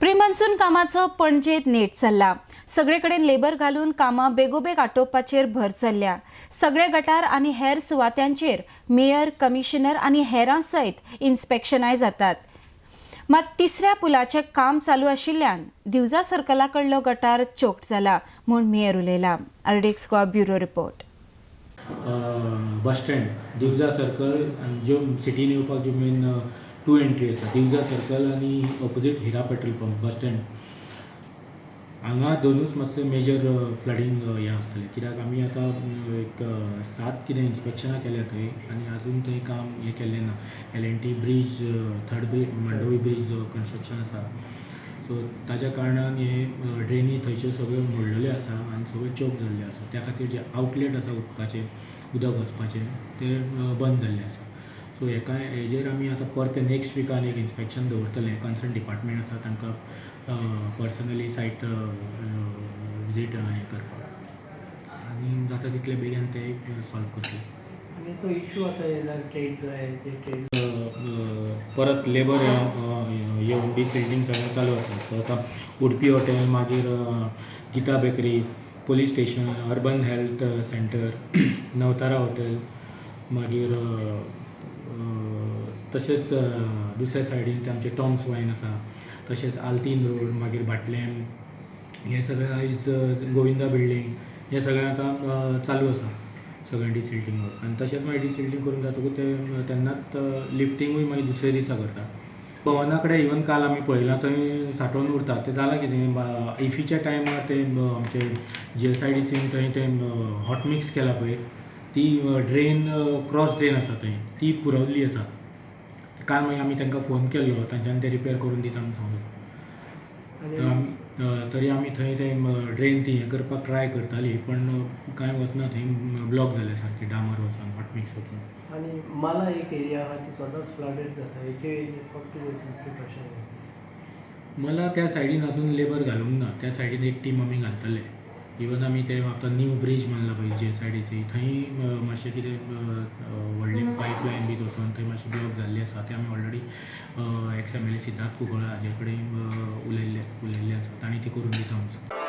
Pre-monsoon कामाचो पणजेत नेट चल्ला. सगळे कडेन लेबर घालून कामां बेगोबेग आटोवपाचेर भर चल्ल्या. सगळे गटार आनी हेर सुवात्यांचेर मेयर, कमिशनर आनी हेरां सयत इन्स्पेक्शनाय जातात. मात तिसऱ्या पुलाचें काम चालू आशिल्ल्यान दिवजा सर्कला कडलो गटार चोक्ड जाला म्हूण mayor उलयला. RDX Goa bureau report. Bus stand, Divja circle आनी ज्यो सिटीन येवपाक ज्यो मेन टू एंट्री आसा, दिवजा सर्कल आनी opposite Hira petrol pump bus stand, हांगा दोनूच मातशें मेजर फ्लडींग हें आसतलें. कित्याक आमी आतां एक 7 कितें इन्स्पेक्शनां केल्या थंय आनी आजून थंय काम हें केल्लें ना. L&T bridge, third bridge, Mandovi bridge जो कन्स्ट्रक्शन आसा, सो ताच्या कारणान हे ड्रेनी थंयच्यो सगळ्यो मोडलेल्यो आसा आनी सगळ्यो चोक जाल्ल्यो आसा. त्या खातीर जे आवटलेट आसा उदकाचें, उदक वचपाचें, तें बंद जाल्लें आसा. सो हेका हेजेर आमी आतां परते नेक्स्ट विकान एक इन्स्पेक्शन दवरतले. कन्सर्न डिपार्टमेंट आसा तांकां पर्सनली सायट विजीट हें करपाक आनी जाता तितले बेगीन ते सॉल्व करतले. आनी तो इशू आतां येयला ट्रेड ट्रेड परत लेबर येवन डिसिल्टींग सगळें चालू आसा. सो आतां उडपी हॉटेल, मागीर Gita bakery, police station, urban health centre, Navtara hotel, मागीर तशेंच दुसऱ्या सायडीन ते आमचे टॉम्स वायन आसा, तशेंच आल्तीन रोड, मागीर भाटलेम, हे सगळें आयज गोविंदा बिल्डींग, हे सगळें आतां चालू आसा सगळें डिसिल्टींग वर्क. आनी तशेंच मागीर डिसिल्टींग करून जातकूच ते तेन्नाच लिफ्टिंगूय मागीर दुसऱ्या दिसा करता. पवना कडेन इवन काल आमी पळयलां थंय सांठोवन उरता. तें जालां कितें, इफीच्या टायमार ते आमचे GSIDCन थंय ते हॉट मिक्स केला पळय, ती ड्रेन क्रॉस ड्रेन आसा थंय ती पुरवल्ली आसा. काल मागीर आमी तांकां फोन केल्लो, तांच्यान ते रिपेर करून दिता म्हूण सांगलें. तरी आमी थंय ते ड्रेन ती हें करपाक ट्राय करताली, पण कांय वचना, थंय ब्लॉक जाले सारके डामर वचून, हॉट मिक्स वचून. आनी माला एक एरिया आहा ती सदांच फ्लडेड जाता, हेचे प्रश्न मला त्या सायडीन अजून लेबर घालूंक ना. त्या सायडीन एक टीम आमी घालतले. इवन आमी ते आतां न्यू ब्रीज मानला पळय GSIDC, थंय मातशें कितें व्हडली पायपलायन बी वचून थंय मातशें ब्लॉक जाल्ली आसा. ते आमी already ex MLA Siddharth Kunkalkar हाजे कडेन उलयल्ले आसा, तांणी ती करून दिता म्हणून.